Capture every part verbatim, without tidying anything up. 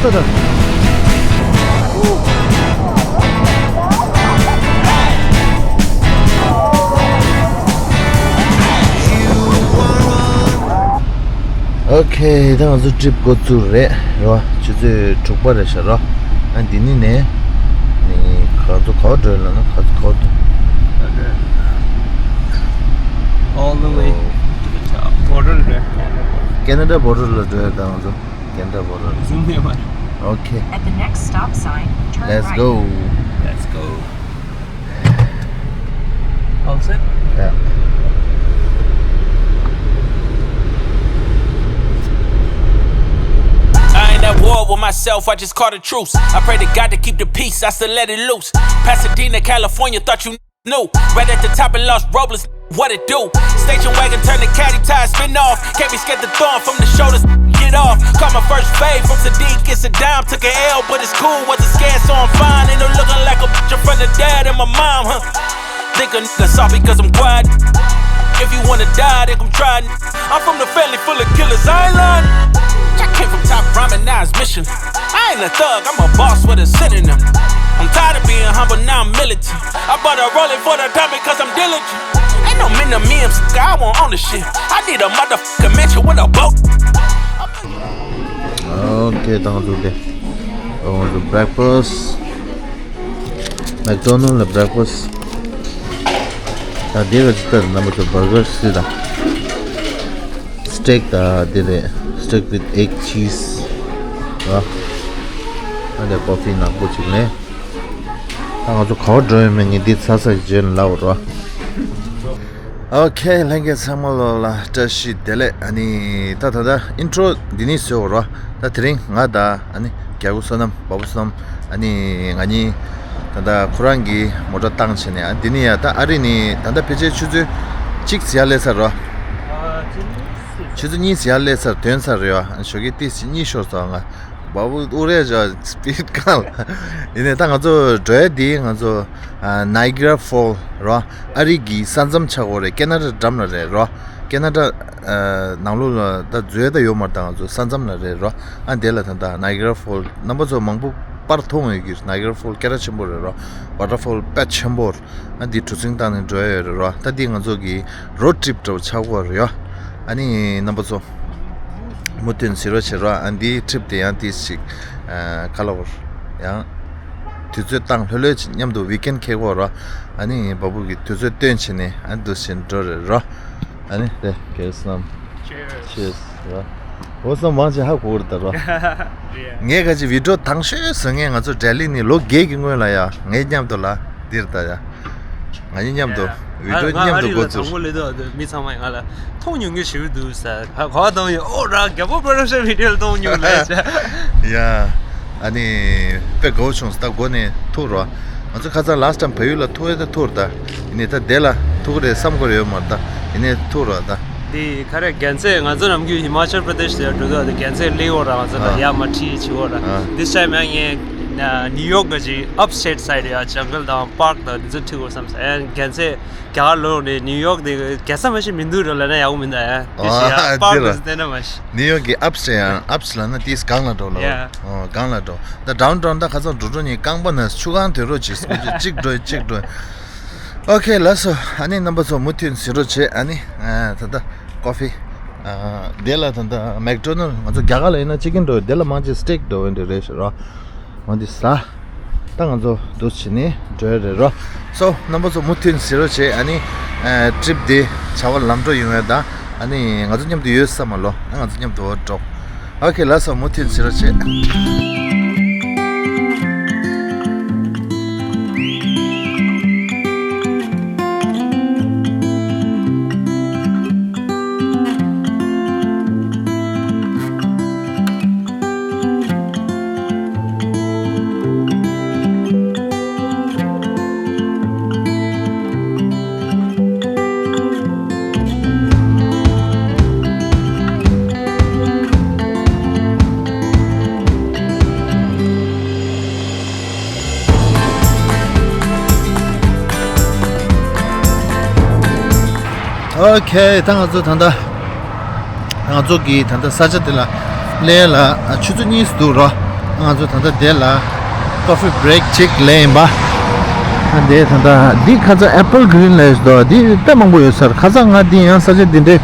ད་ད། ཨོ་ཁེ། ད་ང་ཚོ་ཊི་རིབ་འགོ་བཙུགས་རེད་རོ། ཆུ་ཚོད་དྲུག་པ་རེད་ཤག་རོ། ཨ་འདི་ནི་ནས་ནི་ང་ཚོ་ག་པར་འགྲོ་ཡོད་ལབ་ན། ག་ཚོད་ག་པར་འགྲོ། All the way to the top. Border རེད། ཁེ་ན་ཌ་བྷོ་ཌར་ལ་འགྲོ་ཡོད། ད་ང་ཚོ་ཁེ་ན་ཌ་བྷོ་ཌར། Zoom here, man. ཨོ་ཁེ། At the next stop sign, turn right. Let's go. Let's go. All set? Yeah. I ain't at war with myself, I just call a truce. I pray to God to keep the peace, I still let it loose. Pasadena, California, thought you knew. Right at the top of Los Robles, what it do? Station wagon turn to caddy tires, spin off. Can't be scared to throw 'em from the shoulders, get off. Caught my first fade from Sadiq, it's a dime. Took an L, but it's cool, wasn't scared, so I'm fine. Ain't no looking like a bitch in front of dad and my mom, huh? Think a nigga soft because I'm quiet. If you wanna die, then come try. I'm from the family full of killers, I ain't lying. I came from top ramen, now it's Michelin. I ain't a thug, I'm a boss with a synonym. I'm tired of being humble, now I'm militant. I bought a Rollie for the diamond 'cause I'm diligent. Ain't no men to me, I'm sick, I want ownership. I need a motherfucking mansion with a boat. ཨོ་ཁེ། ད་ང་ཚོ་དེ་ཨོ་ང་ཚོ་བྷི་རེག་ཕ་སི། མེག་ཌོ་ནལ་ལ་བྷི་རེག་ཕ་སི། ད་དེ་ག་ཅི་ལྟར་རྣམ་པ་ཚོ་བར་གར་སི་དང་སི་ཊེག་དང་དེ་རེད། Steak with egg cheese ར། ཨ་ནི་ཀོ་ཕི་ནག་པོ་ཅིག་ལེན། ད་ང་ཚོ་ག་པར་འགྲོ་ཡོད་མེད་ངས་འདི་ཚར་ཚར་རྗེས་ལ་ལབ་རོགས། ཨོ་ཁེ། ལྷན་རྒྱས་ཚང་མ་ལོ་ལ་བཀྲ་ཤིས་བདེ་ལེགས། ཨ་ནི་ད་ད་ལྟ་ཨིན་ཊྲོ་འདི་ནས་བཟོས་རོགས། ད་དེ་རིང་ང་དང་ཨ་ནི་རྒྱལ་པོ་བསོད་ནམས། བ་བུ་བསོད་ནམས། ཨ་ནི་ང་གཉིས་ད་ལྟ་ཁོ་རང་གི་མོ་ཊ་བཏང་བྱས་ནས། ཨ་འདི་ནི་ཡ་ད་ཨ་རི་ནས་ད་ལྟ་ཕལ་ཆེར་ཆུ་ཚོད་གཅིག་ཙམ་ཡར་སླེབས་ཚར་རོགས། ཆུ་ཚོད་གཉིས་ཙམ་ཡར་སླེབས་ཚར། ཐོན་ཚར་རེད་ཡ། ཞོགས་ཀས་ཏིས་གཉིས་ཤོར་སོང་ང་། བ་བུ་ཨུ་རེ་ཇ་སི་པིཌ་གང་ལ། ཡིན་ནའི་ད་ང་ཚོ་འགྲོ་ཡ་འདི་ང་ཚོ་ནའི་གྷ་ར་ཕོལ་རོ། ཨ་རི་གི་ས་མཚམས་ཆགས་ཡོད་རེད། ཁེ་ན་ཌ་འགྲམ་ལ་རེད་རོ། ཁེ་ན་ཌ་ནང་ལོགས་ལ་ད་འཛུལ་ཡ་ད་ཡོད་མ་རེད། ད་ང་ཚོ་ས་མཚམས་ལ་རེད་རོ། ཨ་འདི་ལ་ད་ད་ནའི་གྷ་ར་ཕོལ་རྣམ་པ་ཚོ་མང་པོ་པར་མཐོང་ཡོད་ཀྱི་རེད། ནའི་གྷ་ར་ཕོལ་སྐད་གྲགས་ཆེན་པོ་རེད་རོ། ཝ་ཊར་ཕོལ་དཔེ་ཆེན་པོ་རེད། ཨ་འདི་གྲུ་གཟིངས་བཏང་ནས་འགྲོ་ཡ་ཡོད་རེད་རོ། ད་འདི་ང་ཚོ་གི་རོཌ་ཊི་རིབ་འདྲ་བོ་ཆགས་ཀྱི་ཡོད་རེད་ཡ། ཨ་ནི་རྣམ་པ་ཚོ་མུ་མཐུད་གཟིགས་རོགས་བྱེད་རོགས། ཨ་འདིའི་ཊི་རིབ་དེ་ཡང་ཏིས་ཅིག་ཨ་ག་ལབ་དགོས་རེད། ཡང་དུས་ཚོད་བཏང་ལྷོད་ལྷོད་ཅིག་མཉམ་དུ་ཝིག་ཨེན་ཌི་འཁེལ་དགོས་རོགས། ཨ་ནི་བ་བུ་གི་དུས་ཚོད་བཏོན་བྱས་ནས་ཨ་འདུག་སེ་འགྲོ་རེད་རོགས། ཨ་ནི་དེ་གེ་སི་ནམ། Cheers. Cheers. རོགས། འོ་སམ་མང་ཆེ་ཧ་གོ་རེད་ད་རོགས། Yeah. ངས་ག་ཅི་བི་ཌིའོ་དང་ཤོས་བཟོ་མཁན་ང་ཚོ་ལྡི་ལི་ནས་ལོ་བརྒྱད་ཀྱི་སྔོན་ལ་ཡ། ངའི་མཉམ་དུ་ལ་འདིར་ད་ཡ། ང་གཉིས་མཉམ་དུ་བི་ཌིའོ་མཉམ་དུ་འགོ་བཙུགས། དང་པོ་ལས་དུས་མི་ཚང་མ་ང་ལ་མཐོང་མྱོང་གི་ཞུ་འདུག་ཟེར། ག་ག་བ་གཏོང་ཡོད། ཨོ་ར་རྒྱལ་པོ་པོ་རོ་ཤན་བི་ཌིའོ་ལ་གཏོང་མྱོང་ལབ་ཟེར། ཡ། ཨ་ནི་དཔེ་དགའ་བོ་བྱུང་སོང་། ད་འགོ་ནས་ཐུག་རོགས། ང་ཚོ་ཁ་སང་ལ་སི་ཊི་ཊའིམ་བལ་ཡུལ་ལ་ཐུག་ཡོད། ད་ཐུག་རེད་ད། ཡིན་ནའི་ད་དེ་ལ་ཐུག་གི་རེད་བསམ་གྱི་ཡོད་མ་རེད་ད། ཡིན་ནའི་ཐུག་རོགས་ད། དེ་ག་རེ་རྒྱལ་མཚན་ང་ཚོ་ནམ་རྒྱུན་ཧི་མ་ཅལ་པྲ་དེ་ཤི་དེ་འགྲོ་དུས་དེ་རྒྱལ་མཚན་སླེབས་ཡོད་ར། ང་ཚོ་ཨ་ད་ཡར་མར་ཁྲིད་བྱེད་ཡོད་ར། ཨ། This time ཡང་ངས་ན་ནིའུ་ཡོག་གི་ཅིག་ཨབ་སི་ཊེཊ་སའིཌ་ཡ་ཇང་གལ་དང་པཱརཀ་དང་དེ་ཚོ་ཁྲིད་དགོས་བསམ་ས། ཡང་རྒྱལ་མཚན་རྒྱ་གར་ལོག་ནས་ནིའུ་ཡོག་དེ་རྒྱལ་ས་མ་ཤེས་མི་འདུག་ར་ལབ་ན་ཡག་པོ་མི་འདུག་ཡ། དེ་ཤི་ཡ་ཨ་པཱརཀ་དེ་ར། དེ་ཚོ་བལྟས་ན་མ་ཤེས། ནིའུ་ཡོག་གི་ཨབ་སི་ཊེཊ་ཡང་ཨབ་སི་ཊེཊ་ལབ་ན་དེ་སྒང་ལ་འགྲོ་ལ། ཡ། ཨོ་སྒང་ལ་འགྲོ། ད་ཌའུན་ཊའུན་ད་ཁ་སང་འགྲོ་འགྲོ་ནས་རྐང་པ་ན་ཆུ་སྒང་དུད་འགྲོ་ཅིག་སྐུ་ཅིག་གཅིག་འགྲོ་གཅིག་འགྲོ། ཨོ་ཁེ་ལགས་སོ། ཨ་ནི་རྣམ་པ་ཚོ་མུ་མཐུད་གཟིགས་རོགས་བྱེད། ཨ་ནི་ཨ་ད་ལྟ་ཀོ་ཕི། ཨ་དེ་ལ་ད་ལྟ་མེག་ཌོ་ནལ། ང་ཚོ་རྒྱ་གར་ལ་ཡིན་ན་ཅི་ཀིན་འགྲོ། དེ་ལ་མང་ཆེ་སི་ཊེག་འགྲོ་འོན་ཏེ་རེད་ཤག་རོ། འོན་ཏེ་ཟ། ད་ང་ཚོ་འདུག་བྱས་ནས་འགྲོ་ཡ་རེད་རོ། སོ་རྣམ་པ་ཚོ་མུ་མཐུད་གཟིགས་རོགས་བྱེད། ཨ་ནི་ཨ་ཊི་རིབ་དེ་བྱ་བ་ལམ་འགྲོ་ཡོང་ཡ་དང་། ཨ་ནི་ང་ཚོ་མཉམ་དུ་ཡོད་བསམ་མ་ལོ། ཨ་ང་ཚོ་མཉམ་དུ་འགྲོ། ཨོ་ཁེ་ལགས་སོ། མུ་མཐུད་གཟིགས་རོགས་བྱེད། ཨོ་ཁེ། ད་ང་ཚོ་ད་ལྟ་ང་ཚོ་གི་ད་ལྟ་ས་ཆ་དེ་ལ་སླེབས་ལ་ཆུ་ཚོད་གཉིས་འདུག་རོ། ང་ཚོ་ད་ལྟ་དེ་ལ་ཀོ་ཕི་བྷི་རེག་ཅིག་ལེན་ཡིན་པ། ཨ་འདི་ད་ལྟ་འདི་ཁ་སང་ཨེ་པལ་གྷི་རིན་ལབ་ཡོད་དོ། འདི་དཔེ་མང་པོ་ཡོད་ས་རེད། ཁ་སང་ང་འདི་ཡང་ས་ཆ་འདི་འདྲའི་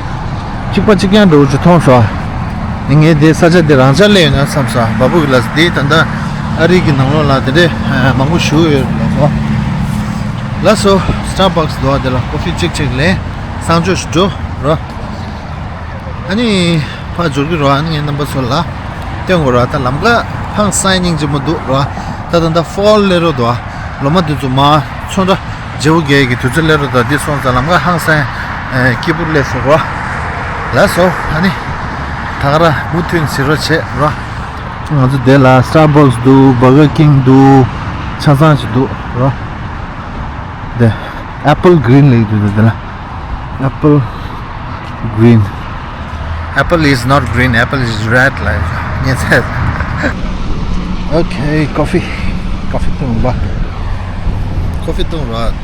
གཅིག་པ་གཅིག་རྐྱང་འདྲ་བོ་ཅིག་མཐོང་སོང་། ངས་འདི་ས་ཆ་འདི་རང་འཇགས་ལེན་ཡོད་ན་བསམ་སོང་། བ་སྤུ་གི་ལ་འདི་ད་ལྟ་ཨ་རི་གི་ནང་ལོགས་ལ་དེ་འདྲའི་མང་པོ་བཞུགས་ཡོད་ལབ་སོང་། ལགས་སོ། སི་ཊར་བྷག་སི་འདུག་པ། དེ་ལ་ཀོ་ཕི་གཅིག་གཅིག་ལེན། གསང་སྤྱོད་ཞིག་འགྲོ་རོགས། ཨ་ནི་ཕར་འབྱོར་གྱི་རེད་པ། ཨ་ནི་ངས་རྣམ་པ་ཚོ་ལ་སྟོན་དགོས་རེད་པ། ད་ལམ་ཁ་ཧང་སང་སྙིང་རྗེ་མོ་འདུག་རེད་པ། ད་ད་ལྟ་ཕོལ་སླེབས་རོགས་འདུག་པ། ལོ་མ་དེ་ཚོ་མར་ཚོན་ཁྲ་བརྗེ་པོ་རྒྱག་གི་དུས་ཚོད་སླེབས་རོགས་འདུག་པ། འདི་སོང་ཙང་ལམ་ཁ་ཧང་སང་སྐྱིད་པོ་སླེབས་སོང་རེད་པ། ལགས་སོ། ཨ་ནི་ད་ག་རང་མུ་མཐུད་ཟེར་རོགས་བྱེད་རོགས། ང་ཚོ་དེ་ལ་སི་ཊར་བྷག་སི་འདུག་བར་གར་ཀིང་འདུག་ཆ་ཚང་ཞིག་འདུག་རོགས། དེ་ཨེ་པལ་གྷི་རིན་ལབ་ཀྱི་འདུག་དེ་ལ་ཨེ་པལ་གྷི་རིན། Apple is not green, apple is red ལབ་ཡོད་ཉན་ཚད། ཨོ་ཁེ། ཀོ་ཕི། ཀོ་ཕི་བཏུང་རོགས། ཀོ་ཕི་བཏུང་རོགས།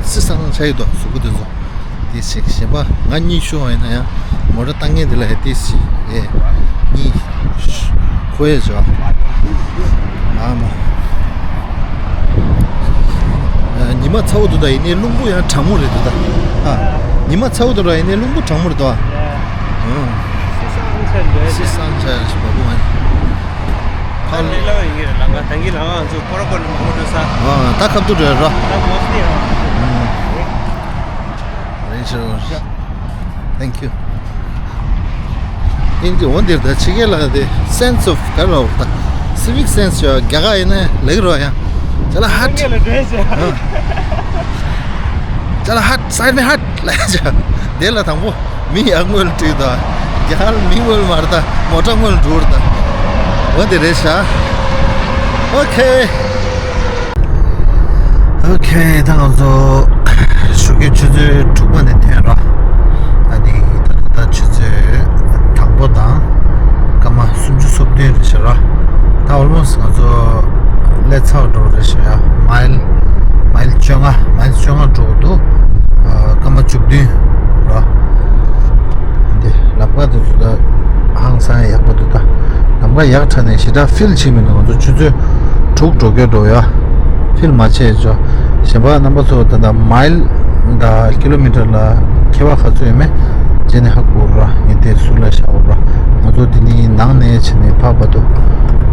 བསིལ་སང་ཆགས་ཀྱི་འདུག་གཟུགས་པོ་དེ་ཚོ། དེ་ཞིག་གཞན་པ་ང་གཉིད་ཤོར་བ་ཡིན་ན་ཡང་མོ་ཊ་བཏང་མཁན་དེ་ལ་ཡ་དེ་ཞིག་ཡས་གཉིད་ཁུག་ཡས་བྱོས། ཨ་མ། ཉི་མ་ཚ་པོ་འདུག་ད། ཡིན་ནའི་རླུང་བུ་ཡང་གྲང་མོ་རེད་འདུག་ད། ཨ། ཉི་མ་ཚ་པོ་འདུག་ར། ཡིན་ནའི་རླུང་བུ་གྲང་མོ་རེད་འདུག་ཨ། ཨ། བསིལ་སང་ཆགས་འདུག་བསིལ་སང་ཆགས་ཞིག་བ་སྤུ་ང་། ཕར་ལས་སླ་བ་ཡིན་གྱི་རེད། ལམ་ཁ་ད་གིན་ལམ་ཁ་ང་ཚོ་སྐོར་སྐོར་ནས་མང་པོ་འགྲོ་ས། ཨ། ད་ཁ་ཐུག་འགྲོ་ཡ་ར། ད་མོ་སི་ཊི་ལི། རེད་ཤག Thank you. ཨིན་ཇི་འོ་འདིར་ད་ཕྱི་རྒྱལ་ལ་དེ་sense of ག་རེ་ལབ་དགོས་རེད་ད། Civic sense ཡོད། རྒྱ་གར་ཡིན་ན་ལེགས་རོ་ཡང་། ཅ་ལག་ཧཊ། སངས་རྒྱས་ལ་འགྲོ་ཡ་ཞིག་ཅ་ལག་ཧཊ། སའི་རན་ཧཊ་ལབ་ཡ་ཅིག་དེ་ལ་དང་པོ་མི་ཡར་སྔོན་ལ་འགྲོ་ད། རྒྱ་གར་མི་སྔོན་ལ་མ་རེད་ད། མོ་ཊ་སྔོན་ལ་འགྲོ་རེད་ད། འོ་དེ་རེད་ཤག་ཨོ་ཁེ། ཨོ་ཁེ། ད་ང་ཚོ་ཞོགས་ཀའི་ཆུ་ཚོད་དྲུག་པ་ནས་ཐོན་ར། ཨ་ནི་ད་ད་ཆུ་ཚོད་དང་པོ་དང་སྐར་མ་སུམ་ཅུ་སོ་བདུན་རེད་ཤག་ར། ད་ཨོལ་མོ་སི་ང་ཚོ་སླེབས་ཚར་འགྲོ་རེད་ཤག་ཡ། མའིལ་མའིལ་བཅོ་ལྔ། མའིལ་བཅོ་ལྔ་འགྲོ་འདུག་ཨ། སྐར་མ་བཅུ་བདུན་ར། འདི་ལམ་ཁ་དེ་ཚོ་ད་ཧང་སང་ཡག་པོ་འདུག་ད་ལམ་ཁ་ཡག་དྲགས་ནས་ཞེ་དྲག་ཕིལ་བྱེད་མི་འདུག་ང་ཚོ་ཆུ་ཚོད་དྲུག་འགྲོ་སྐྱོད་འགྲོ་ཡ་ཕིལ་མ་བྱས་ཅོ། གཞན་པ་རྣམ་པ་ཚོ་ད་ལྟ་མའིལ་དང་ཀི་ལོ་མི་ཊར་ལ་ཁྱད་པར་ག་ཚོད་ཡོད་མེད་རྗེས་ནས་ཧ་གོ་ར། ངས་དེ་ཟུར་ལ་བཞག་འོ་ར། ང་ཚོ་འདི་ནི་ནང་ནས་བྱས་ནས་ཕར་བར་དུ་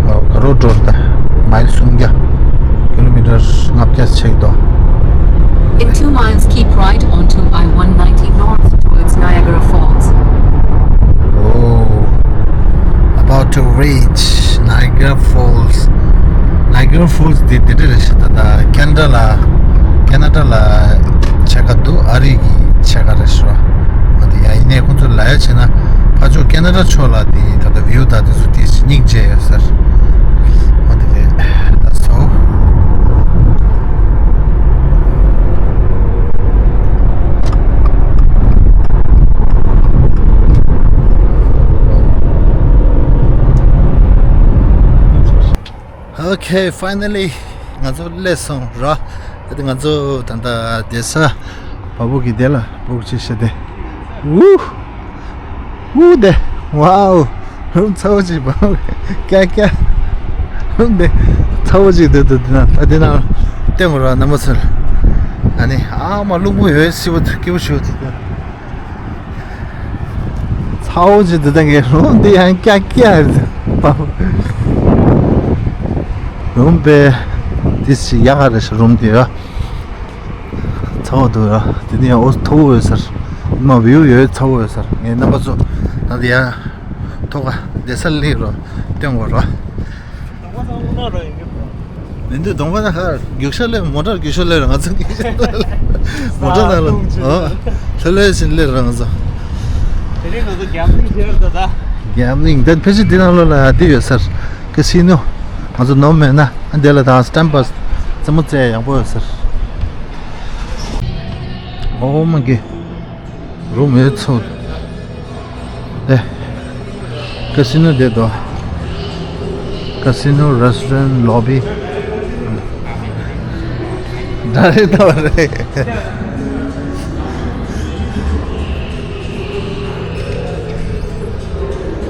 ག་རོ་འགྲོ་ར། ད་མའིལ་སུམ་བརྒྱ། ཀི་ལོ་མི་ཊར་ལྔ་བརྒྱ་ཆགས་འདུག In two miles, keep right onto I one ninety north towards Niagara Falls. Oh, about to reach Niagara Falls. Niagara Falls དེ་དེ་འདྲ་རེད་ཤག་ད་ལྟ་ཁེ་ན་ཌ་ལ་ཁེ་ན་ཌ་ལ་ཕྱེད་ཀ་འདུག་ཨ་རི་གི་ཕྱེད་ཀ་རེད་ཤག་འོ་དེ་ཡ་ཡིན་ནའི་ཁོང་ཚོ་ལ་ཡ་བྱས་ན་ཕར་ཕྱོགས་ཁེ་ན་ཌ་ཕྱོགས་ལ་དེ་ད་ལྟ་བིའུ་དང་དེ་ཚོ་དེ་སྙིང་རྗེ་ཡོད་ས་རེད། འོ་དེ་རེད། ལགས་སོ། Okay, finally ང་ཚོ་སླེབས་སོང་ར། ད་ང་ཚོ་ད་ལྟ་བསྡད་ས་བ་སྤུ་གི་དེ་ལ་སྦུག་བྱས་བཞག་སྟེ། ཝུ། ཝུ་དེ། ཝའོ། རུམ་ཚ་བོ་ཅིག་བ། ཀྱ་ཀྱ། རུམ་དེ་ཚ་བོ་ཅིག་འདུག་འདུག་འདི་ན་ད་འདི་ན་སྟོན་དགོས་ར་རྣམ་པ་ཚོར། ཨ་ནི་ཨ་མ་རླུང་བུ་ཡོད་སྲིད་པ་སྐྱིད་པོ་ཞིག་འདུག་ཚ་བོ་ཅིག་འདུག་ད་ངའི་རུམ་འདི་ཡང་ཀྱ་ཀྱ་རེད། རུམ་པའི་འདི་ཞིག་ཡག་ག་རེད་ཤག་རུམ་འདི་ར། ཚ་བོ་འདུག་ར། དེ་ནས་ཡང་འོ་མཐོ་པོ་ཡོད་ས་རེད། མ་བིའུ་ཡོད་ཚ་བོ་ཡོད་ས་རེད། ངས་རྣམ་པ་ཚོ་ད་ལྟ་ཡ་ཐོག་ཁ་བསྡད་ས་སླེབས་རོགས་སྟོན་དགོས་རོགས། མི་འདུག་གདོང་པ་ད་ཧར་རྒྱུག་ཤར་སླེབས། མོ་ཊར་རྒྱུག་ཤར་སླེབས་ར། ང་ཚོ་མོ་ཊར་ནང་ལ་ཨོ་ལྷོད་ལྷོད་བྱས་སླེབས་ར་ང་ཚོ། དེ་རིང་ང་ཚོ་གེམ་ལིང་བྱེད་ར་ད་ད། གེམ་ལིང་དེ་ཕལ་ཆེར་འདི་ནང་ལོགས་ལ་འདི་ཡོད་ས་རེད། ཀ་སི་ནོ། ང་ཚོ་ནོར་མེད་ན་ཨ་འདི་ལ་ད་སི་ཊེམ་པ་རྩེད་མོ་རྩེ་ཡག་པོ་ཡོད་ས་རེད། ཨོ་མ་གི། རུམ་ཡོད་ཚོ། ཨེ། ཀ་སི་ནོ་བསྡད་དོ། ཀ་སི་ནོ། རེ་སི་ཊོ་རན། ལོ་བི། འདྲ་རེད་ད་བ་རེད།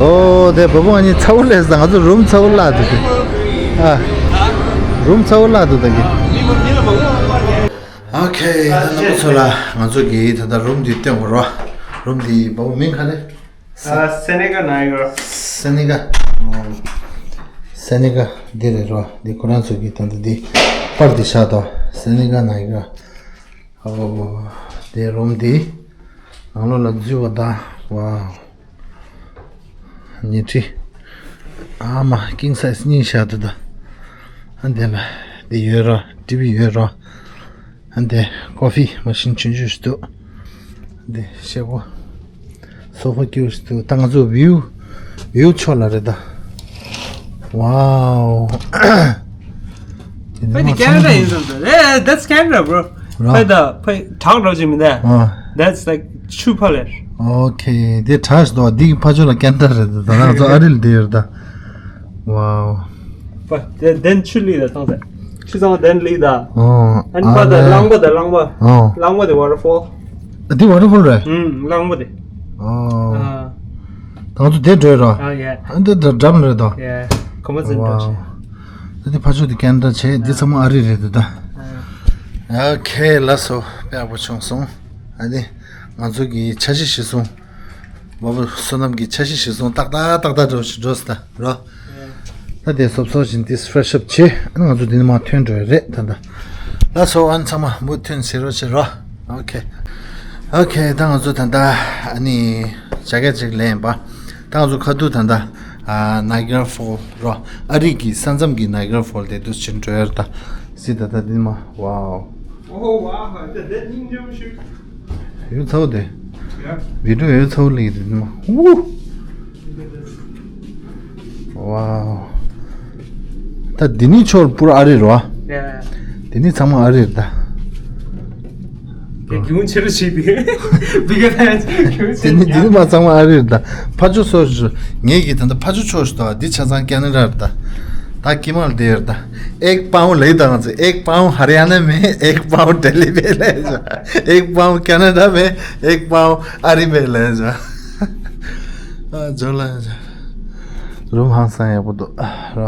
ཨོ་དེ་བུ་མོ་གཉིས་ཚ་བོ་ལས་ང་ཚོ་རུམ་ཚ་བོ་བརླག་འདུག་དེ། ཨ། རུམ་ཚ་བོ་བརླག་འདུག་ད་གི། ཨོ་ཁེ། ད་རྣམ་པ་ཚོ་ལ་ང་ཚོ་གི་ད་ལྟ་རུམ་འདི་སྟོན་དགོས་རོ། རུམ་འདི་བུ་མོ་མིང་ག་རེ། ཨ། སེ་ནེ་ག་ནའི་ག་ར། སེ་ནེ་ག་ཨོ། སེ་ནེ་ག་འདི་རེད་རོ། འདི་ཁོ་རང་ཚོ་གི་ད་ལྟ་འདི་པར་འདི་བཞག་དོ། སེ་ནེ་ག་ནའི་ག་ར། ཨོ། དེ་རུམ་འདི་ནང་ལོགས་ལ་འཛུལ་བ་དང་། ཝའོ། ཉལ་ཁྲི། ཨ་མ་ཀིང་སའི་ཛི་གཉིས་བཞག་འདུག་ད། ཨ་འདི་ལ་འདི་ཡོད་རོ། ཊི་ཝི་ཡོད་རོ། ཨ་འདི་ཀོ་ཕི་མ་ཤིན་ཆུང་ཆུང་ཞིག་འདུག་འདི་ཤེལ་སྒོ། སོ་ཕ་སྐྱིད་པོ་ཞིག་འདུག་ད་ང་ཚོ་བིའུ་བིའུ་ཕྱོགས་ལ་རེད་ད། ཝའོ། དེ་ཕ་དེ་ནི་ཀེ་ན་ཌ་ཡིན་ཟེར་འདུག་ཨེ། that's Canada, bro. ར། ཕ་ད་ཕ་བྲག་འགྲོ་ཅིག་མིན་ད། ཨ། That's like ཆུ་ཕ་ལེར། ཨོ་ཁེ། དེ་གྲགས་ཤིག་འདུག་འདི་གི་ཕ་ཕྱོགས་ལ་ཀེ་ན་ཌ་རེད་ད། ད་ང་ཚོ་ཨ་རི་ལ་བསྡད་ཡོད་ད། ཝའོ། ཕ་དེ་དེན་ཆུ་ལི་ད་ཐང་ཟེར། ཆུ་ཚང་དེན་ལི་ད། ཨོ། ཨ་ནི་ཕ་ད་ཨ་ལེ། གླང་པ་ད་གླང་པ། ཨོ། གླང་པ་དེ་ཝ་ཊར་ཕོལ། ཨ་འདི་ཝ་ཊར་ཕོལ་རེད། ཨུམ། གླང་པ་དེ། ཨོ། ཨ། ད་ང་ཚོ་དེ་འགྲོ་ཡོད་ར། ཨ་ཡ། ཨ་འདི་ད་འགྲམ་རེད་ད། ཡ། ཁོ་མ་ཟིན་འགྲོ་ཤེ། ཝའོ། ད་འདི་ཕ་ཕྱོགས་དེ་ཀེ་ན་ཌ་བྱས། འདི་ཚང་མ་ཨ་རི་རེད་འདུག་ད། ཨ། ཨོ་ཁེ། ལགས་སོ། དཔེ་ཡག་པོ་བྱུང་སོང་། ཨ་ནི་ང་ཚོ་གི་འཆར་གཞི་གཞིར་བཟུང་། མ་བུ་བསོད་ནམས་ཀྱི་འཆར་གཞི་གཞིར་བཟུང་ཏག་ཏག་ཏག་ཏག་འགྲོ་ཞིག་འགྲོ་སོང་ད་རོ། ད་དེ་སོབ་སོབ་བཞིན་དེ་ཕེ་རེ་ཤི་ཨབ་བྱེད། ཨ་ནི་ང་ཚོ་འདི་ནས་མར་ཐོན་འགྲོ་ཡ་རེད་ད་ལྟ། ལགས་སོ། ཨ་ནི་ཚང་མ་མུ་མཐུད་བྱེད་རོགས་བྱེད་རོ། ཨོ་ཁེ། ཨོ་ཁེ། ད་ང་ཚོ་ད་ལྟ་ཨ་ནི་ཇེ་ཀེ་ཊི་ཅིག་ལེན་པ། ད་ང་ཚོ་ཁ་ཐུག་ད་ལྟ་ཨ་ནའི་ག་ར་ཕོལ་རོ། ཨ་རི་གི་ས་མཚམས་ཀྱི་ནའི་ག་ར་ཕོལ་དེ་འདུག་ཕྱིན་འགྲོ་ཡ་རེད་ད། སི་ད་ལྟ་འདི་ནས་མར། ཝའོ། Oh, wow. That, that ninja shoot. ཡོད་ཚ་བོ་དེ། Yeah. བི་ཌིའོ་ཡོད་ཚ་བོ་ལེགས་དེ་མ། ཝུ། ཝའོ། ད་འདི་ནི་ཕྱོགས་པུ་ར་ཨ་རི་རེད་བ། Yeah. འདི་ནི་ཚང་མ་ཨ་རི་རེད་ད། དེ་རྒྱུན་ཆེ་རུ་ཞིག་དེ། བི་ག་ཕན་རྒྱུན་ཆེ་དེ་ནི་འདི་ནི་མ་ཚང་མ་ཨ་རི་རེད་ད། ཕ་ཇོ་སོ་ཞུ། ངེད་ཀྱི་ད་ལྟ་ཕ་ཇོ་ཕྱོགས་ཞུ་ད། འདི་ཆ་ཚང་ཀེ་ན་ཌ་རེད་ད། ད་ཀི་མལ་དེ་རེད་ད། एक पाँव ले दो। एक पाँव हरियाणा में, एक पाँव दिल्ली में ले जा। एक पाँव कनाडा में, एक पाँव अरी में ले जा। ཨ་ཇོ་ལ་ཇོ། རུམ་ཧང་སང་ཡག་པོ་འདུག་ར།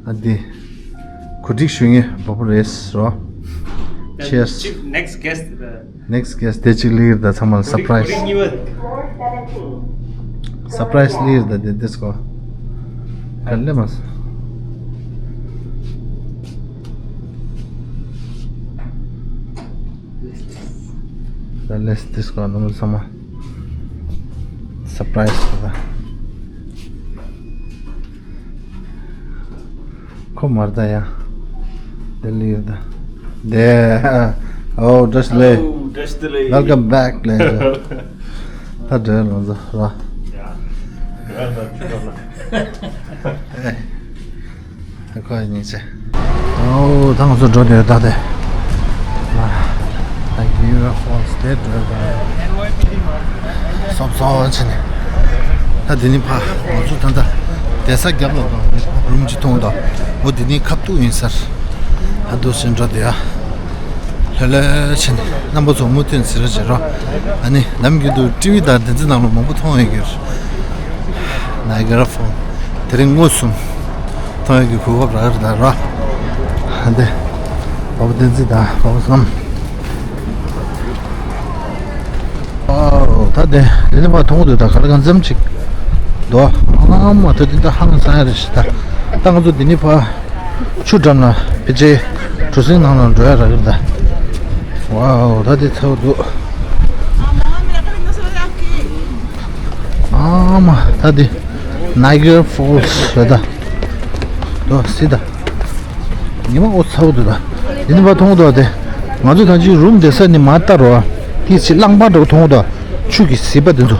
ཨ་འདི་གོ་སྒྲིག་ཞུ་མཁན་བ་པུ་རེད་ར། Cheers. Next guest, the next guest དེ་གཅིག་ལིར་ད་ཚང་མ་ལ་སར་པ་རའི་ཛི། སར་པ་རའི་ཛི་ལིར་ད་དེ་དེ་སྐོར། ག་ལེ་མ་སོང་། ད་ལེས་དེ་སྐོར་ནང་ཚང་མ་སར་པ་རའི་ཛི་ད། ཁོ་མར་ད་ཡ། དེ་ལིར་ད། དེ། ཨོ་བཀྲ་ཤིས་བདེ་ལེགས། ཨོ་བཀྲ་ཤིས་བདེ་ལེགས། Welcome back ལེ། ད་འདྲ་ལོ་ཛ་ར། ཡ། འདྲ་ལ་ཆུ་ལ། ཨེ། ད་ཁོ་ཡི་སྙིང་རྗེ། ཨོ་ད་ང་ཚོ་འགྲོ་དེ་ད་དེ། ད་གི་ཡུ་ར་ཧྥོལ་སི་དེ་འགྲོ་ད། སོབ་སོབ་ཕྱིན་ནས། ད་འདི་ནི་ཕ་ང་ཚོ་ད་ལྟ་བསྡད་ས་རྒྱབ་ལ་རུམ་གཅིག་མཐོང་ད། འོ་འདི་ནི་ཁ་ཐུག་ཡིན་ས་རེད། ཨ་འདུག་སེ་འགྲོ་དེ་ཡ། ལྷོད་ལྷོད་བྱས་ནས་རྣམ་པ་ཚོ་མུ་མཐུད་ཟེར་རོགས་བྱེད་རོགས། ཨ་ནི་ནམ་རྒྱུན་དུ་ཊི་ཝི་དང་དེ་ཚོའི་ནང་ལ་མང་པོ་མཐོང་ཡོད་ཀྱི་རེད། ནའི་ག་ར་ཕོལ་དེ་རིང་མངོན་སུམ་མཐོང་ཡོད་ཀྱི་གོ་སྐབས་རག་རེད་ད་ར། ཨ་འདི་བ་པ་བསྟན་འཛིན་དང་བ་པ་བསམ། ཨོ་ད་དེ་དེ་ནི་ཕར་མཐོང་གི་འདུག་ད་ག་ལ་གང་འཚམ་ཅིག་འདུག་ཨ་མ་ད་དེ་ད་ཧང་སང་ཡ་རེད་ཤི་ད། ད་ང་ཚོ་དེ་ནི་ཕར་ཆུ་འགྲམ་ལ་ཕལ་ཆེར་གྲུ་གཟིངས་ནང་ལ་འགྲོ་ཡ་རག་གི་རེད་ད། ཝའོ་ད་དེ་ཚ་བོ་འདུག་ཨ་མ་ད་དེ་ནའི་ག་ར་ཕོལ་སི་རེད་ད། དོ་སི་ད། ཉི་མ་ཨོ་ཚ་བོ་འདུག་ད། འདི་ནི་ཕར་མཐོང་གི་འདུག་དེ། ང་ཚོ་ད་ཅི་རུམ་བསྡད་ས་ནི་མར་ལྟ་རོགས། དེ་ཅི་རླངས་པ་འདྲ་བོ་མཐོང་གི་འདུག་ཆུ་གི་ཟིལ་པ་དེ་ཚོ།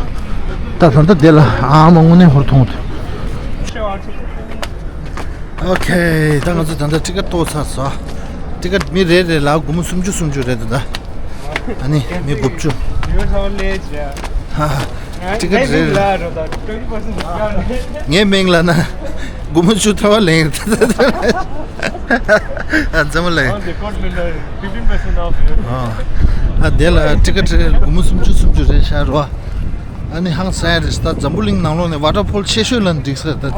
ད་ད་ལྟ་དེ་ལ་ཨ་མ་དངོས་གནས་ཧོར་མཐོང་གི་འདུག་ཨོ་ཁེ། ད་ང་ཚོ་ད་ལྟ་ཊི་ཀེ་ཊི་གཏོང་ཚར་སོང་། ཊི་ཀེ་ཊི་མི་རེ་རེ་ལ་སྒོར་མོ་སུམ་ཅུ་སུམ་ཅུ་རེད་འདུག་ད། ཨ་ནི་མི་དགུ་བཅུ། ཧ་ཧ། ཊི་ཀེ་ཊི་རེད། ངའི་མིང་ལ་ན་སྒོར་མོ་བཅུ་ཐལ་བ་ལེན། ཨ་འཛམ་བུ་གླིང་། ཨ་དེ་ལ་ཊི་ཀེ་ཊི་སྒོར་མོ་སུམ་ཅུ་སུམ་ཅུ་རེད་ཤག་རོ། ཨ་ནི་ཧང་སངས་རེད། ད་འཛམ་བུ་གླིང་ནང་ལོགས་ནས་ཝ་ཊར་ཕོལ་ཆེ་ཤོས་ལ་འགྲིག་ས་ད་དེ།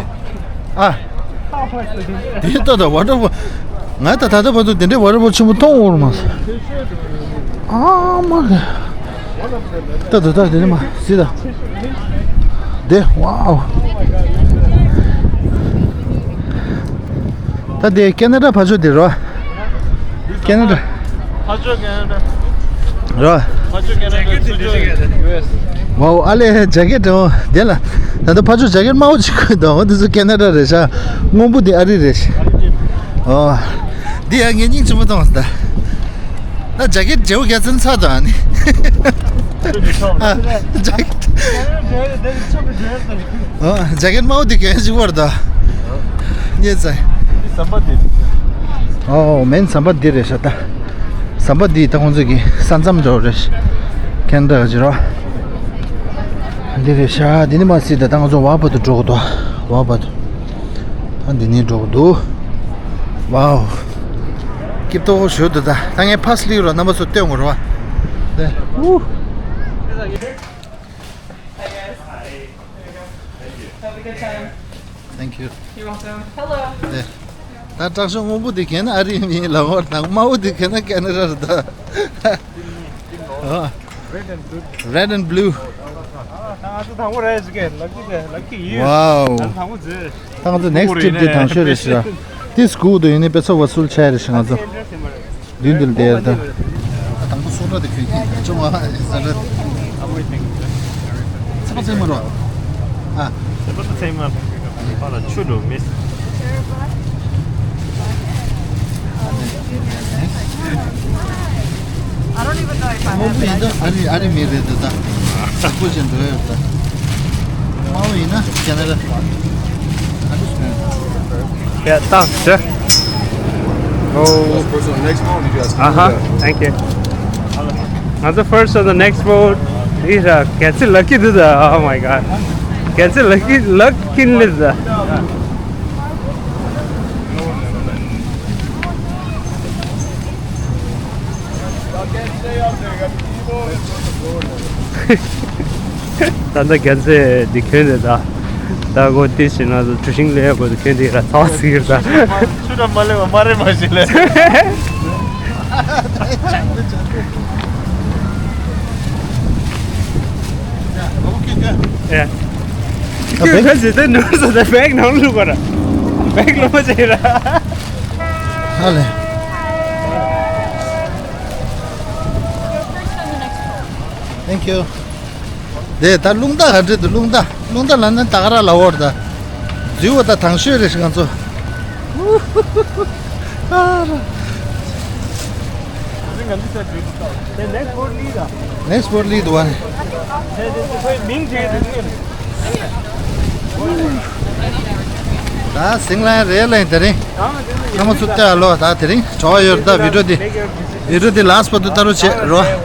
ཨ། དེ་ལྟ་ད་ཝ་ཊར་ཕོལ། ང་ད་ད་ལྟ་བར་དུ་དེ་འདྲའི་ཝ་ཊར་ཕོལ་ཆེན་པོ་མཐོང་འོར་མ་སོང་། ཨ་མ་གི། ད་ད་ད་དེ་ནི་མ་སི་ད། དེ་ཝའོ། ད་དེ་ཁེ་ན་ཌ་ཕ་ཆོ་དེ་རོ། ཁེ་ན་ཌ། ཕ་ཆོ་ཁེ་ན་ཌ། རོ། ཕ་ཆོ་ཁེ་ན་ཌ། ཚུར་ཕྱོགས་ཡུ་ཨེས། ཝའོ། ཨ་ལེ་ཇེ་ཀེ་ཊི་འོ་དེ་ལ། ད་ལྟ་ཕ་ཆོ་ཇེ་ཀེ་ཊི་དམར་པོ་ཅིག་གོན་འདུག་འོ་དེ་ཚོ་ཁེ་ན་ཌ་རེད་ཤག་སྔོན་པོ་དེ་ཨ་རི་རེད་ཤག་ཨོ། འདི་ཡང་ངས་སྙིང་རྗེ་པོ་གཏོང་སོང་ད། ད་ཇེ་ཀེ་ཊི་བརྗེ་པོ་རྒྱ་ཚན་ཚ་དང་ཨ་ནི། ཨ། ཇེ་ཀེ་ཊི། ཨོ། ཇེ་ཀེ་ཊི་དམར་པོ་དེ་གོན་ཞིག་བར་ད། ཉེ་ཚ། འདི་ཟམ་པ་འདི། ཨོ་མེན་ཟམ་པ་འདི་རེད་ཤག་ད། ཟམ་པ་འདི་ད་ཁོང་ཚོ་གི་ས་མཚམས་འགྲོ་རེད། ཁེ་ན་ཌ་ག་ཅི་རོ། འདི་རེད་ཤག་འདི་ནི་མ་སྲིད་ད་ད་ང་ཚོ་ཝ་བར་དུ་འགྲོ་གི་འདུག་ཝ་བར་དུ། ད་འདི་ནས་འགྲོ་གི་འདུག་ཝའོ། སྐྱིད་པོ་ཞེ་པོ་འདུག་ད་ད་ངས་ཕ་སི་ལིག་རོ་རྣམ་པ་ཚོ་སྟོན་དགོས་རོ། དེ། Have a good time. Thank you. You're welcome. Hello. ད་དྲག་ཤོས་སྔོན་པོ་དེ་གན་ཨ་རི་མིན་ལ་འོར་དང་དམར་པོ་དེ་གན་ཀེ་ན་ཌ་རེད་ད། Red and blue. Red and blue. ང་ཚོ་དང་པོ་རེད་ཟེར་གི། Lucky day, lucky you. Wow. ང་ཚོ་དང་པོ་རེད། ད་ང་ཚོ་next trip དེ་དང་ཤོས་རེད་ཤག་དེ་སྒུག་འདུག་ཡིན་ནའི་པེ་ས་ཝ་སུལ་ཆགས་རེད་ཤག་ང་ཚོ། མདུན་དུ་བསྡད་ད། དང་པོ་སོ་ཊ་དེ་གྱོན་གྱིན་ཅུང་ཨ་ཟ་འདྲ། ཚེ་པ་ཚེ་མ་རོ། ཨ། ཚེ་པ་ཚེ་མ་རོ། ཨ་ལ་ཆུ་འགྲོ་མིས། I don't even know if I སྔོན་པོ་ཡིན་ད་ཨ་རི་ཨ་རི་མི་རེད་ད་ད། དྲག་པོ་ཅན་འགྲོ་ཡོད་ད། དམར་པོ་ཡིན་ན་ཁེ་ན་ཌ། I just know. Yeah, thanks, sir. Oh. First on the next one, you guys can do uh-huh, that. Thank you. Another first on the next boat. Is a cancel lucky to the, oh my god. Cancel lucky luck in this. ད་ལྟ་རྒྱ་མཚོའི་འདི་གྱོན་རེད་ད། ད་གོ་ཏི་ཞིག་ན་གྲུ་ཤིང་ལས་གོ་གྱོན་འདི་ར་ཚ་ཟིག་རེད་ད། ཆུ་ར་མ་ལེ་བ་མ་རེད་མ་ཞིག་ལས། ཨེ། ཁྱོད་ད་ཇི་ལྟར་ནོར་སོང་ད་བེག་ནང་བླུགས་པ་ར། བེག་ལོ་མ་ཆེ་ར། ཨ་ལེ། Thank you. དེ་ད་རླུང་རྟ་ག་འདྲ་འདུག་རླུང་རྟ་རླུང་རྟ་ལ་ན་ད་ག་ར་ལ་འོར་ད། འཛུལ་བ་ད་དང་ཤོས་རེད་ང་ཚོ། Next boat lead one. ད་སིང་ལ་རེད་ལ་དེ་རིང་། ཁ་མ་ཚུགས་ལྟ་ལོ་ད་དེ་རིང་གྲོགས་ཡོད་ད་བི་ཌིའོ་དེ། བི་ཌིའོ་དེ་ལཱསི་བར་དུ་ལྟ་རོགས་བྱེད་རོགས།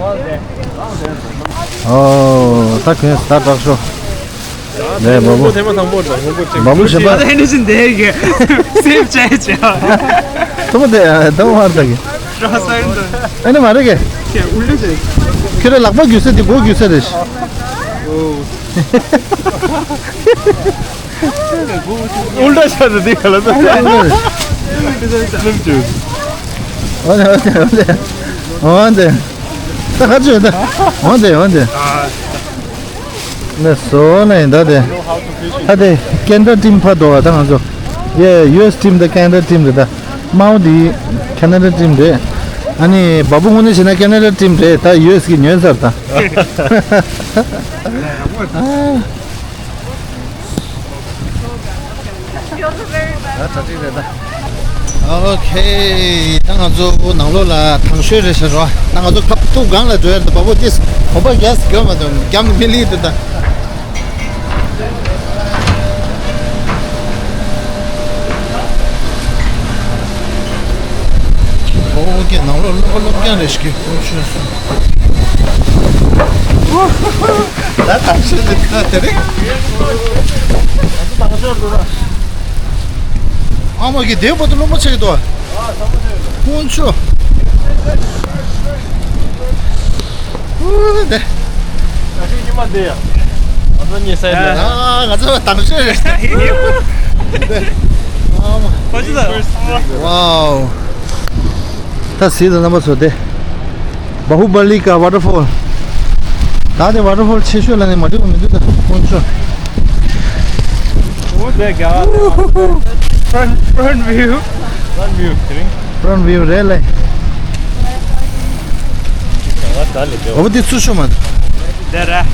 ཨོ་ད་གོན་ད་དྲག་ཤོ། ནས་མ་བུ། ཐེངས་མ་དང་པོ་དང་མ་བུ་ཆེ། མ་བུ་ཞེ་པ། ཨ་ནི་ཅི་འདས་གི། སེབ་བྱས་བྱས། ཐོག་མ་དེ་ཐོག་མ་ཧར་ད་གི། རོ་སར་འདུག་ཨ་ནི་མ་རེད་གི། ཁྱེད་ཨུལ་ཏ་བྱས། ཁྱེད་རང་ལག་པ་རྒྱུ་ས་དེ་མགོ་རྒྱུ་ས་རེད། ཨུལ་ཏ་ཤ་དེ་དེ་ག་ལ་ད། ཨོ་དེ་ཨོ་དེ་ཨོ་དེ། ཨོ་དེ། ད་ག་ཚོད་ད། ཨོ་དེ་ཨོ་དེ། ནས་བཟོ་ནས་ཡིན་ད་དེ། ད་དེ་ཀེ་ན་ཌ་ཊིམ་ཕར་འདུག་བ་ད་ང་ཚོ། ཡེ་ཡུ་ཨེསི་ཊིམ་དང་ཀེ་ན་ཌ་ཊིམ་རེད་ད། དམར་པོ་དེ་ཀེ་ན་ཌ་ཊིམ་རེད། ཨ་ནི་བ་སྤུ་དངོས་གནས་བྱས་ན་ཀེ་ན་ཌ་ཊིམ་རེད་ད། ཡུ་ཨེསི་གིས་ཉོས་ཚར་ད། ད་གྲ་སྒྲིག་རེད་ད། ཨོ་ཁེ། ད་ང་ཚོ་ནང་ལོགས་ལ་དང་ཤོས་རེད་ཤག་རོ། ད་ང་ཚོ་ཁ་ཐུག་སྒང་ལ་འགྲོ་ཡ་རེད་ད། བ་སྤུ་ཏིས་གོམ་པ་རྒྱག་སྐྱོ་མ་འདུག་རྒྱབ་ནས་མི་ལི་འདུག་ད། ཨོ་ཁེ། ནང་ལོགས་སློབ་སློབ་སྦྱོང་རེད་ཤག་ཨོ་ཤོད་སོང་། ད་དང་ཤོས་རེད་ད་དེ་རིང་། ཨ་མ་གི་དེ་བར་དུ་སློང་མོ་བྱེད་ཀྱི་འདུག་ཁོང་ཚོ། ཨུ་དེ། ད་ཤི་ཉི་མ་དེ་ཡ། ང་ཚོ་གཉིས་སའི་ལ། ཨ། ང་ཚོ་དང་ཤོས་རེད། ཨ་མ། ཁོ་ཅི་ད། ཝའོ། ད་གཟིགས་དང་རྣམ་པ་ཚོ་དེ། བ་ཧུ་བ་ལི་ཀ་ཝ་ཊར་ཕོལ། ད་དེ་ཝ་ཊར་ཕོལ་ཆེ་ཤོས་ལ་ནི་མ་འགྲིག་པ་མི་འདུག་ད་ཁོང་ཚོ། འོ་དེ་ག་front, front view. Front view, front view རེད་ལེ། ཨོ་དེ་ཚུར་ཤོག་མ། དེ་རེད།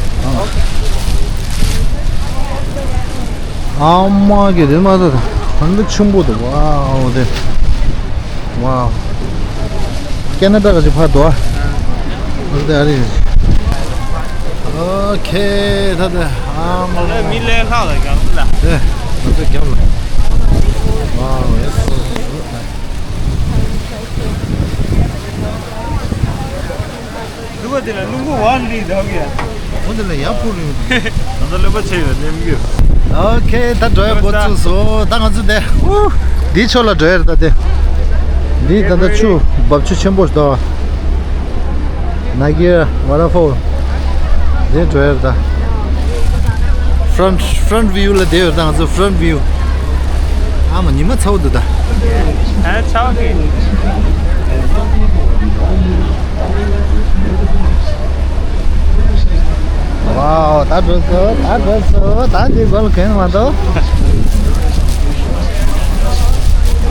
ཨ་མ་གི་དེ་མ་ད་ད་འདི་ཆེན་པོ་འདུག་ཝའོ་དེ། ཝའོ། ཁེ་ན་ཌ་ག་ཅིག་ཕར་འདུག་ཨ། འདི་ཨ་རི། ཨོ་ཁེ་ད་ད་ཨ་མ། མི་ལས་ལྷག་ལ་གང་ལ། དེ་ང་ཚོ་རྒྱབ་ལ། ཝའོ་ཨེ་སོ། འདུག་པ་དེ་ལ་རླུང་བུ་བ་འདི་འདྲ་གི། འོ་དེ་ལ་ཡར་འཕུར་རེད། ང་ཚོ་གློད་པ་ཆེ་ཡོད་ནེམ་རྒྱུ། ཨོ་ཁེ་ད་འགྲོ་ཡ་འགོ་བཙུགས་སོང་། ད་ང་ཚོ་དེ། འདིའི་ཕྱོགས་ལ་འགྲོ་ཡ་རེད་ད་དེ། འདི་ད་ལྟ་ཆུ་འབབ་ཆུ་ཆེན་པོ་ཞིག་འདུག་ནཱ་གི་ཝ་ཊར་ཕོལ། དེ་འགྲོ་ཡ་རེད་ད། front, front view ལ་བསྡད་ཡོད་ད་ང་ཚོ་front view། ཨ་མ་ཉི་མ་ཚ་བོ་འདུག་ད། ཨ་ཚ་བོ་གི། ཝའོ། ད་འགྲོ་སོང་། ད་འགྲོ་སོང་། ད་འདི་གོ་ལ་གན་མ་གཏོགས།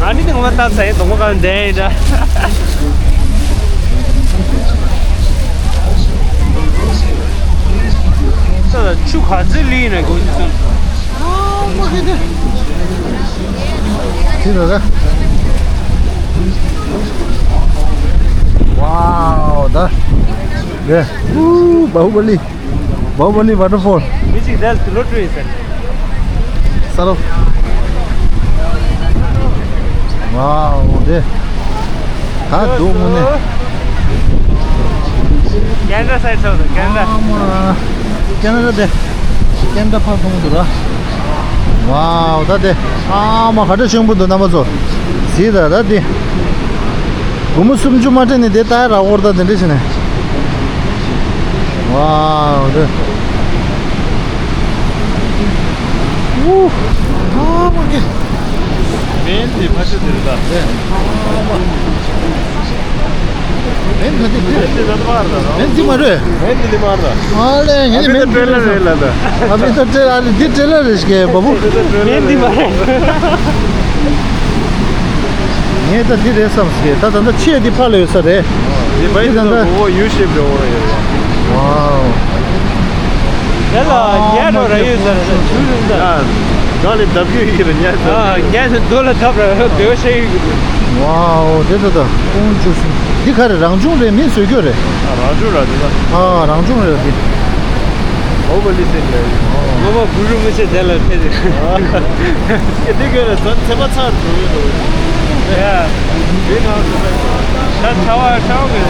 ང་ནི་ངོ་མ་ད་ཚ་ཡི་དོང་པོ་གང་འདྲ་ཡིན་འདྲ། ད་ཆུ་ག་ཚོད་ལི་ཡིན་ན་དགོས་ཀྱི་སོང་། ཨ་མ་གི་དེ། དེ་ད་ད། ཝའོ་ད། དེ། ཨུ། བ་ཧུ་བ་ལི། བ་ཧུ་བ་ལི་ཝ་ཊར་ཕོལ། མི་གཅིག་དེར་ལོ་བྲོས་ཡིན་ཟེར། ས་རོ། ཝའོ་དེ། ད་སྡུག་དངོས་གནས། ཁེ་ན་ཌ་སའི་ཌི་ཚོགས་དང་ཁེ་ན་ཌ། ཨ་མ། ཁེ་ན་ཌ་དེ། ཁེ་ན་ཌ་ཕར་མཐོང་གི་འདུག་ར། ཝའོ་ད་དེ། ཨ་མ་ག་འདྲ་ཆེན་པོ་འདུག་རྣམ་པ་ཚོ། གཟིགས་དང་ད་དེ། སྒོར་མོ་སུམ་ཅུ་མ་སྤྲད་ནས་དེ་ལྟ་ར་འོར་ད་དེ་འདྲ་བྱས་ནས། ཝའོ་དེ། ཨུ། ཨ་མ་ཀེ། མེན་དེ་ཕ་ཤུ་དེ་རེད་ད། མེན་ག་དེ་དེ། མེན་དེ་ད་མ་རེད་ད། མེན་དེ་མ་རེད། མེན་དེ་ལི་མ་རེད་ད། ཨ་ལེ་ངས་ནི་མེན་དེ་ཊེ་ལར་རེད་ལ་ད། ཨ་མེན་དེ་ཊེ་ལར་རེད། འདི་ཊེ་ལར་རེད་ཤག་བ་བུ། མེན་དེ་མ་རེད། ངས་ད་འདི་རེད་བསམ་སོང་། ད་ད་ལྟ་ཆེ་འདི་ཕ་ལ་ཡོད་ས་རེད། འདི་བ་ཡི་ད་ད་ལྟ་ལྟ་ཡུ་ཤེབ་རེད་འོ་རེད། ཝའོ། དེ་ལ་ཉལ་འགྲོ་ར་ཡོད་ས་རེད། ཆུ་རུང་ས། ཨ། གང་ལས་ལྡབ་ཀྱི་ཡོད་ཀྱི་རེད་ཉལ་ས། ཨ་ཉལ་ས་རྡོ་ལ་ལྡབ་ར་རྡོ་ཤེ་ཡོད་ཀྱི་རེད། ཝའོ་དེ་ད་ད་ཁོང་ཆུ་སྲིན་འདི་ག་རེ་རང་བྱུང་རེད། མི་བཟོས་རྒྱུ་རེད། ཨ་རང་བྱུང་ར་འདི་ལ། ཨ་རང་བྱུང་རེད་འདི། ཨོ་བ་ལི་སེ་ལེ། ངོ་མ་གུ་རུ་མི་ཆེ་དེ་ལ་ཕེ་དེ། ཨེ་དེ་ག་རེ་ཚ་ཚེ་པ་ཚར་འགྲོ་ཡོད་རེད། ཡ། དེ་ནང་དུ་ད་ཚ་བ་ཚ་བ་གི།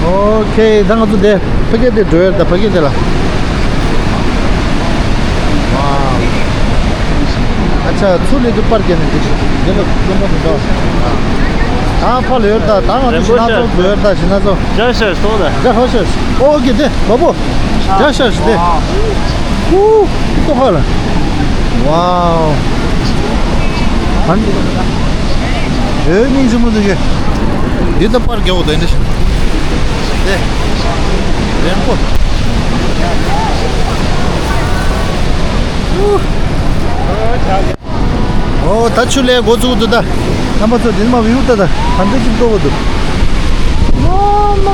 ཨོ་ཁེ། ད་ང་ཚོ་དེ་ཕ་གི་དེ་འགྲོ་ཡོད་ད། ཕ་གི་དེ་ལ། ཝའོ། ཨ་ཆ་ཚུར་ལས་དུ་པར་རྒྱག་ནས་འདི་འདི་ལ་རློན་པ་མི་འདྲ་བ། ད་ཕ་ལ་ཡོད་ད། ད་ང་ཚོ་ཞི་ན་ཚོ་འགྲོ་ཡོད་ད། ཞི་ན་ཚོ། ཇ་ཤ་སོང་ད། ཇ་ཧོ་ཤ་ཨོ་གི་དེ་བ་བུ། ཇ་ཤ་ཤ་དེ། ཧུ། ཏོ་ཧ་ལ། ཝའོ། ཧན། ཨེ་སྙིང་རྗེ་མོ་འདུག་གི། འདི་ད་པར་རྒྱག་འོ་ད་འདི་ཤི། དེ། རན་པོ། ཧུ། ཨོ་ད་ཆུ་ལས་འགོ་བཙུགས་འདུག་ད། རྣམ་པ་ཚོ་འདི་ནས་མ་བིའུ་ལྟ་ད། ག་འདྲ་ཞིག་མཐོ་བོ་འདུག་ཨ་མ།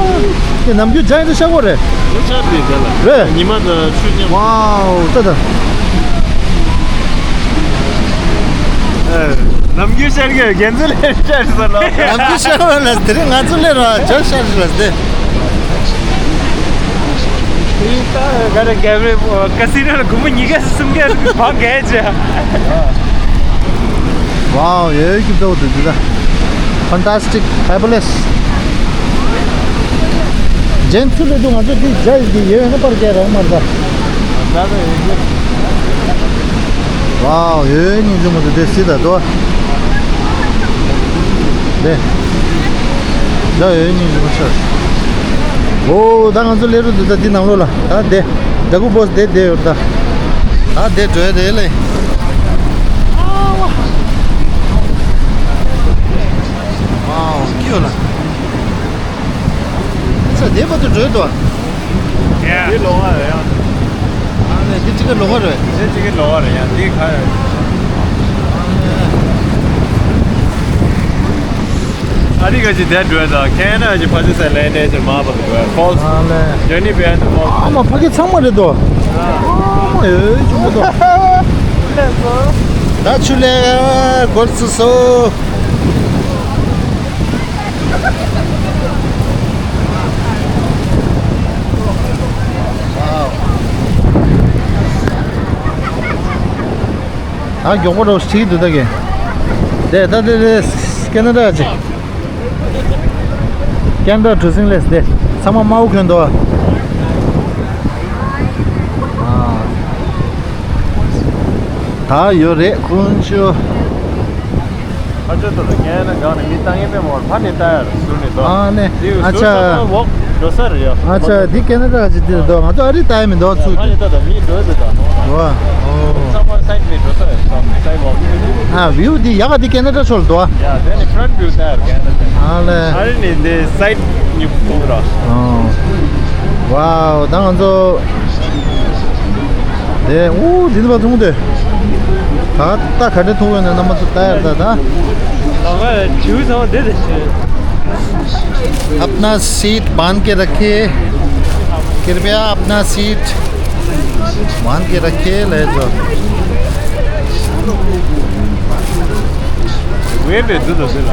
དེ་ནམ་རྒྱུན་ཇ་ཡང་དུ་ཤ་གོ་རེད། ལོ་ཤ་དེ་ག་ལ། རེད། ཉི་མ་དང་ཆུ་ཉམས། ཝའོ་ལྟ་ད། ནམ་རྒྱུན་ཤར་གི་རྒན་ཚོ་ལས་ཤར་ས་ལ། ནམ་རྒྱུན་ཤར་བ་ལ་དེ་རིང་ང་ཚོ་ལས་ར་ཇ་ཤར་ལ་དེ། ག་རེ་ག་རེ་ཀ་སི་ར་ལ་སྒོར་མོ་ཉིས་བརྒྱ་སུམ་བརྒྱ་བང་གས་ཅི། ཝའོ་ཡོད་ཀྱི་འདུག་འདུག་ད། Fantastic, fabulous. ཇན་ཚུ་ལས་དུ་ང་ཚོ་འདི་ཇ་ཡི་གི་ཡོད་ན་པར་རྒྱག་རང་མ་རེད་ད། ཝའོ་ཡོད་སྙིང་རྗེ་མོ་འདུག་དེ་སྲིད་ད་དོ། དེ། ཇ་ཡོད་སྙིང་རྗེ་མོ་ཆགས། ཨོ་ད་ང་ཚོ་སླེབས་རོགས་འདུག་ད་འདི་ནང་ལོགས་ལ་ད་དེ་ཌ་གུ་བོ་སི་དེ་དེ་ཡོད་ད། ད་དེ་འགྲོ་ཡ་དེ་ལས། ཨའོ་ཀི་ཡོད་ལ། ས་དེ་བར་དུ་འགྲོ་ཡ་འདུག་ཨ། ཡ། འདི་ལོགས་ཀ་རེད་ཡ། ཨ་ནི་འདི་ཅི་ག་ལོགས་ཀ་རེད། འདི་ཅི་ག་ལོགས་ཀ་རེད་ཡ་འདི་ག་རེད། ཨ་རི་ག་ཅི་དེ་འགྲོ་ཡ་དང་ཁེ་ན་ཌ་ཅི་ཕ་ཅི་སའི་ལན་ནས་ཅི་མ་པ་འགྲོ་ཡ་ཕོལ་སི། ཨ་ལས། ཇོ་ནི་བེ་ཡ་འདི་ཕོལ་སི། ཨ་མ་ཕ་གི་ཚང་མ་རེད་དོ། ཨ་མ་ཨེ་ཆུ་མོ་དོ། ད་ཆུ་ལས་གོར་སི་སོ། ད་མགྱོགས་པོ་རོགས་ཤིག་འདུག་ད་གི། དེ་ད་དེ་དེ་ཁེ་ན་ཌ་ཅིག་ཁེ་ན་ཌ་གྲུ་གཟིངས་ལས་དེ་ཚང་མ་དམར་པོ་གྱོན་འདུག་ཨ། ད་ཡོད་རེད་ཁོང་ཚོ། ཁ་ཆེ་ཏོ་དང་ངས་ན་གང་ནས་མི་བཏང་ཡིན་པས་མོར་ཕ་ནས་ལྟ་ཡར་ཟུར་ནས་དོ། ཨ་ནས་འདི་ཨ་ཆ། ཟུར་ལྟ་ན་འོག་འགྲོ་ས་རེད་ཡ། ཨ་ཆ་འདི་ཁེ་ན་ཌ་ཅིག་འདི་དོ་ང་ཚོ་ཨ་རི་ལྟ་ཡ་མི་འདུག་ཚུར་ཕ་ནས་ལྟ་དང་མི་འགྲོ་ཟེར་དང་ནོ། ཝ། ཨོ། ཚང་མ་སའིཌ་ནས་འགྲོ་ས་རེད་སམ་སའིཌ་ཝོག་ཨ་བིའུ་འདི་ཡག་ག་འདི་ཁེ་ན་ཌ་ཕྱོགས་ལ་འདུག་ཨ། ཡ་དེ་ནས་ཕྲོན་བིའུ་ལྟ་ཡར་ཁེ་ན་ཌ། ཨ་ལས། ཨ་རི་ནས་འདི་སའིཌ་ཉིད་ཕུག་ར། ཨོ། ཝའོ་ད་ང་ཚོ། དེ་ཨུ་འདི་ནི་བ་ཐུང་དེ། ད་ད་ག་འདྲ་ཐུང་བས་ན་རྣམ་པ་ཚོ་ལྟ་ཡར་ད་ད། ལོག་ཨ་བྱིའུ་ཚང་དེ་དེ་ཤེས། अपना सीट बांध के रखिए। कृपया अपना सीट बांध के रखिए ले जाओ। ཝེ་པེ་དུ་དུ་སེ་ལ།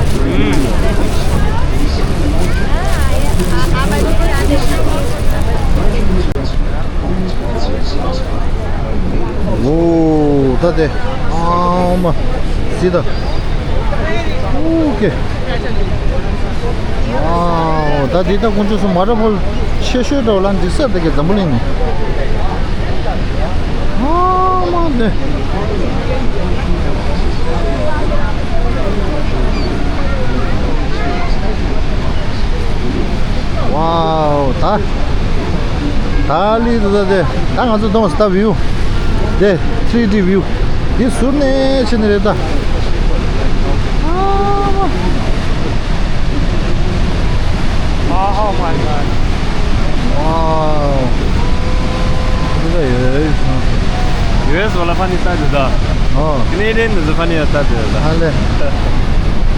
ཨོ་ད་དེ་ཨ་མ་སི་ད། ཨོ་ཀེ། ཨོ་ད་དེ་ད་ཀུན་སྤྱོད་སུ་མ་ར་ཕོལ་ཆེ་ཤོས་འདྲ་བ་ལ་འགྲིག་ས་དེ་གེ་འཛམ་བུ་གླིང་ནས། ཨ་མ་དེ། ཝའོ་ད། ད་ལི་དུ་ད་དེ་ད་ང་ཚོ་གཏོང་ས་ད་བིའུ། དེ་ཐི་རི་ཌི་བིའུ། འདི་ཟུར་ནས་ཕྱིན་ནི་རེད་ད། Oh my god. Wow. འདི་ལ་ཡོད། ཡོད་སོ་ལ་ཕ་ནི་ལྟ་དུས་ད། ཨོ། ཀི་ནེ་ཌི་ཡན་ནི་ཕ་ནི་ཡ་ལྟ་དུས་ད། ཨ་ལེ།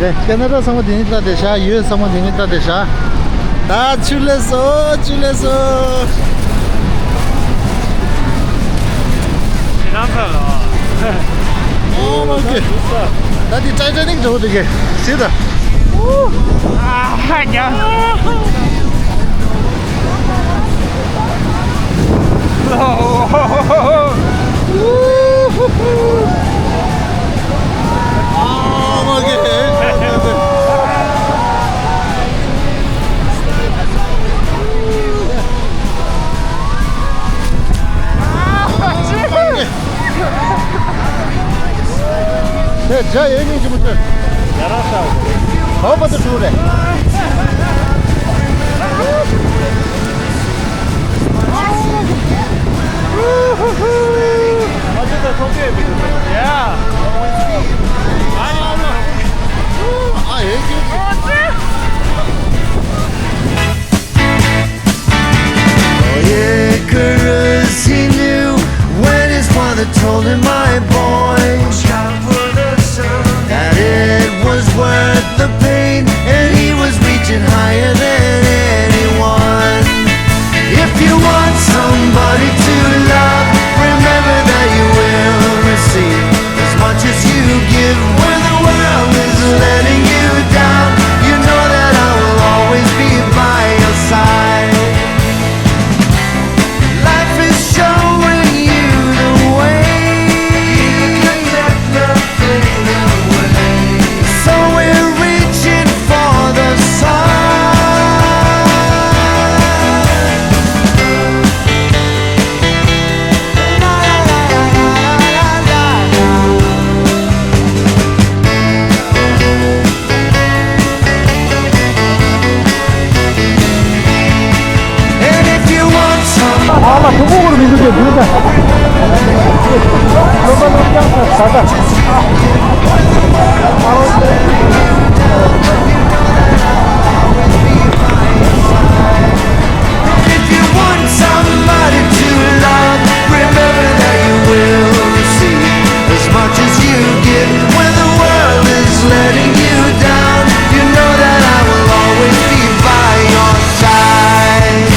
དེ་ཁེ་ན་ཌ་ཚང་མ་དེ་ནི་ལྟ་དེ་ཤ། ཡུ་ཨེས་ཚང་མ་དེ་ནི་ལྟ་དེ་ཤ། ད་ཆུ་ལས་སོ་ཆུ་ལས་སོ། ཤི་ནང་ཁ་ལ། ཨོ་མ་ཀེ། ད་དེ་ཊའི་ཊ་ནིག་འགྲོ་འདུག་གེ་ཤི་ད། ཨ་ཧ་ཡ། ཨོ་མ་ཀེ། དེ་བྱ་ཡོད་མིན་གྱི་མི་ཚོད། ཡ་ར་ས། ཧོ་པ་དུ་ཧྲུ་རེ། ཨ་ཡོད་ཀྱི། All Icarus he knew when his father told him, "My boy, watch out for the sun," that it was worth the pain, and he was reaching higher than anyone. If you want somebody to love, remember that you will receive as much as you give. When the world is letting you down, you know that I will always be by your side. Life is showing you the way. You can let nothing away. So we're reaching for the sun. If you want somebody to love, remember that you will receive as much as you give. When the world is letting you down, you know that I will always be by your side.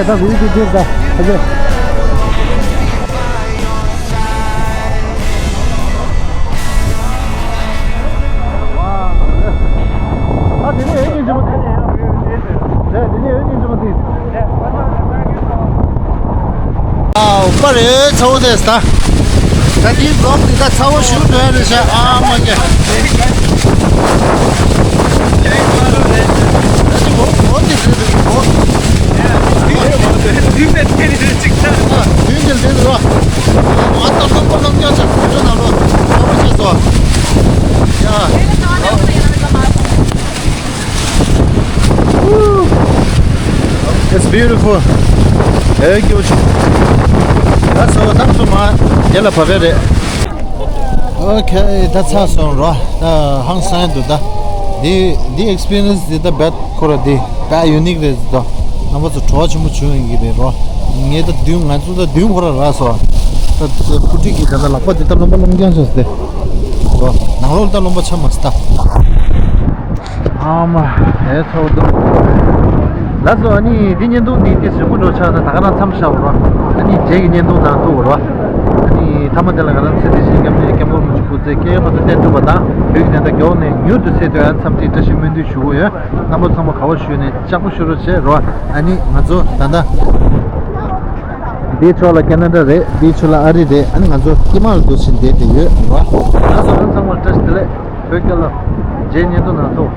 ད་བི་ཡུ་ཊི་འདིར་ད། ཨ་ཙི། ཨ་དེ་ནས་ཨེ་ཉིན་ཅི་མ་དེ། དེ་ནས་ཨེ་ཉིན་ཅི་མ་དེ། ཨའོ་པ་རེད། ཚ་བོ་དེ་ད། ད་དེའི་རོགས་དེ་ད་ཚ་བོ་ཞུ་འགྲོ་ཡ་རེད་ཤག་ཨ་མ་ཀྱེ། ད་དེ་འོ་འོ་དེ་དེ་རེད་འོ། དུས་མེད་དེ་རེད་ཅིག་ད། དུས་འདིར་དེ་རེད་རོ། ང་ད་ལོ་པ་ལོ་སྐྱོ་ཆ་བོད་ནང་ལོ། ཚ་བོ་ཆེ་སོ། ཡ། It's beautiful. ཨེ་ཀྱོ་ཆུ། ད་སོ་ཐམ་སོ་མ། རྒྱལ་ལ་བབས་རེད། Okay, ད་ཚར་སོང་རོ། ད་ཧང་སང་འདུག་ད། འདི་འདི་experience འདི་ད་རྦད་ཁོ་ར་འདི་རྦད་unique རེད་ད། རྣམ་པ་ཚོ་བྲོ་བ་ཆེན་པོ་བྱུང་ཡིན་གྱི་རེད་རོ། ངས་ད་མདུན་ང་ཚོ་ད་མདུན་ཁོ་ར་རག་སོང་། ད་ཕུ་ཁྲིད་ཀྱི་ད་ད་ལག་པ་འདི་ད་རློན་པ་རློན་རྐྱང་བྱས་ཏེ། རོ། ནང་ལོགས་ད་རློན་པ་ཆགས་མ་སོང་ད། ཨ་མ། ཨེ་ཚོགས་འདུ། ལགས་སོ། ཨ་ནི་འདི་བརྙན་ཐུང་འདི་དེ་གཟིགས་པོ་འགྲོ་ཆགས་ན་ད་ག་རང་མཚམས་བཞག་རོགས། ཨ་ནི་རྗེས་ཀྱི་བརྙན་ཐུང་ནང་ཐུག་རོགས། ཨ་ནི་མཐའ་མ་དེ་ལ་ང་རང་ཚེ་འདི་ཞིག་སྐྱབས་གནས་སྐྱབས་མགོན་རིན་པོ་ཆེ་སྐུ་ཚེ་བསྐལ་བརྒྱའི་བར་དུ་བརྟན་ཐུབ་པ་དང་བོད་ཀྱི་བདེན་མཐའ་མགྱོགས་ནས་མྱུར་དུ་གསལ་ཐུབ་ཡ་མཚམས་འདྲི་བཀྲ་ཤིས་སྨོན་འདུན་ཞུ་གི་ཡོད། རྣམ་པ་ཚང་མ་ག་བ་བཞུགས་ནས་ལྕགས་པོ་ཤོར་རོགས་བྱེད་རོགས། ཨ་ནི་ང་ཚོ་ད་ལྟ་འདིའི་ཕྱོགས་ལ་ཁེ་ན་ཌ་རེད། འདིའི་ཕྱོགས་ལ་ཨ་རི་རེད། ཨ་ནི་ང་ཚོ་ཀི་མ་ལ་འདུག་ཕྱིན་བསྡད་དེ་ཡོད་རོགས། ལགས་སོ། ཨ་ཚང་མ་བཀྲ་ཤིས་བདེ་ལེགས། བོད་རྒྱལ་ལོ། རྗེས་བརྙན་ཐུང་ནང་ཐུག